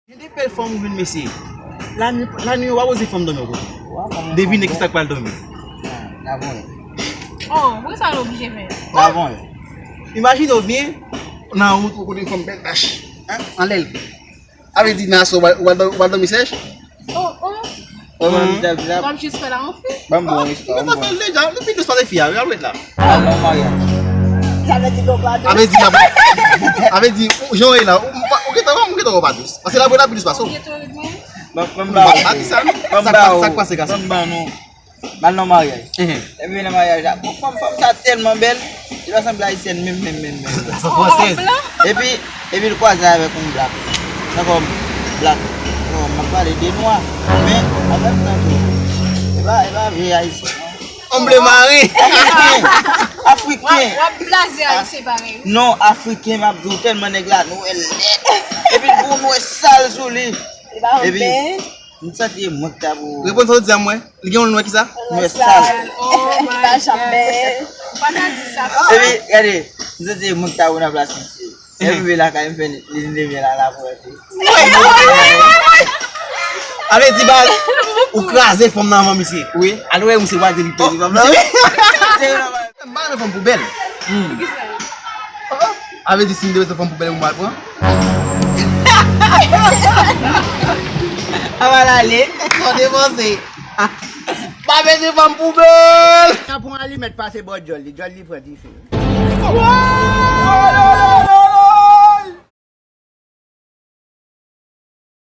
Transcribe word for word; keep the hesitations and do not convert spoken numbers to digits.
Gen de bèl fanm ou jwenn mesye. Lanwi, lanwi, w pa poze fanm dòmi yon kote. Devine kisa k pral dòmi. Lavon. Oh, poukisa l oblije fè? Lavon. Imajine w byen nan wout ou kote yon fanm bèl tach. Anlè l. Avè di nan aswè ou pral dòmi sèch. Oh, oh. Kòman misye ap di sa? W ap jis fè la anfen. Ban m bon istwa. Mwen pa fè l deja. Li pi dous pase fi a. Al ret la. Al nan maryaj. Sa vle di donk la. Avè di, avè di, jan w ye la, ou gentan wè, ou gentan wè pa dous. Paske la pi dous pase w. Ban m ba ou. Pa di sa non. Ban m Sa ba k ou. Sa k pase gason. Ban m ba nou. M al nan maryaj. Epi nan maryaj la, bon, fanm fanm sa tèlman bèl. Li pa sanble ayisyèn menm menm menm menm. Sa fransèz. Epi epi l kwaze avèk yon blak. Sa kòm blak. Bon, m ap pale de nwa. Men an menm tan tou. E pa e pa vye ayisyen non. Anble mare. Afriken. Afriken. W ap blaze ayisyen parèy. Non, afriken, m ap di w tèlman nèg la nwè nèt. Epi l gon nwè sal sou li. Li pa Epi anben. M santi e mwen ki ta pou. Reponn sa w di a mwen. Li gen yon nwè kisa? Nwè sal. Oh my Li pa janm God. ben. Ou pa ka di sa. Epi gade, m santi e mwen ki ta pou nan plas misye. Epi m vin lakay m fè li li leve la la pou epi. Avè di baz, ou kraze fanm nan anvan misye. Wi. Al wè misye w a di li kraze fanm nan. M pa renmen fanm poubèl. Avè di si m te bezwen fanm poubèl ou m al pran. Aval ale. Sa w te panse? Pa bezwen fanm poubèl. Nan pran alimèt pase bò djòl li, djòl li pran dife.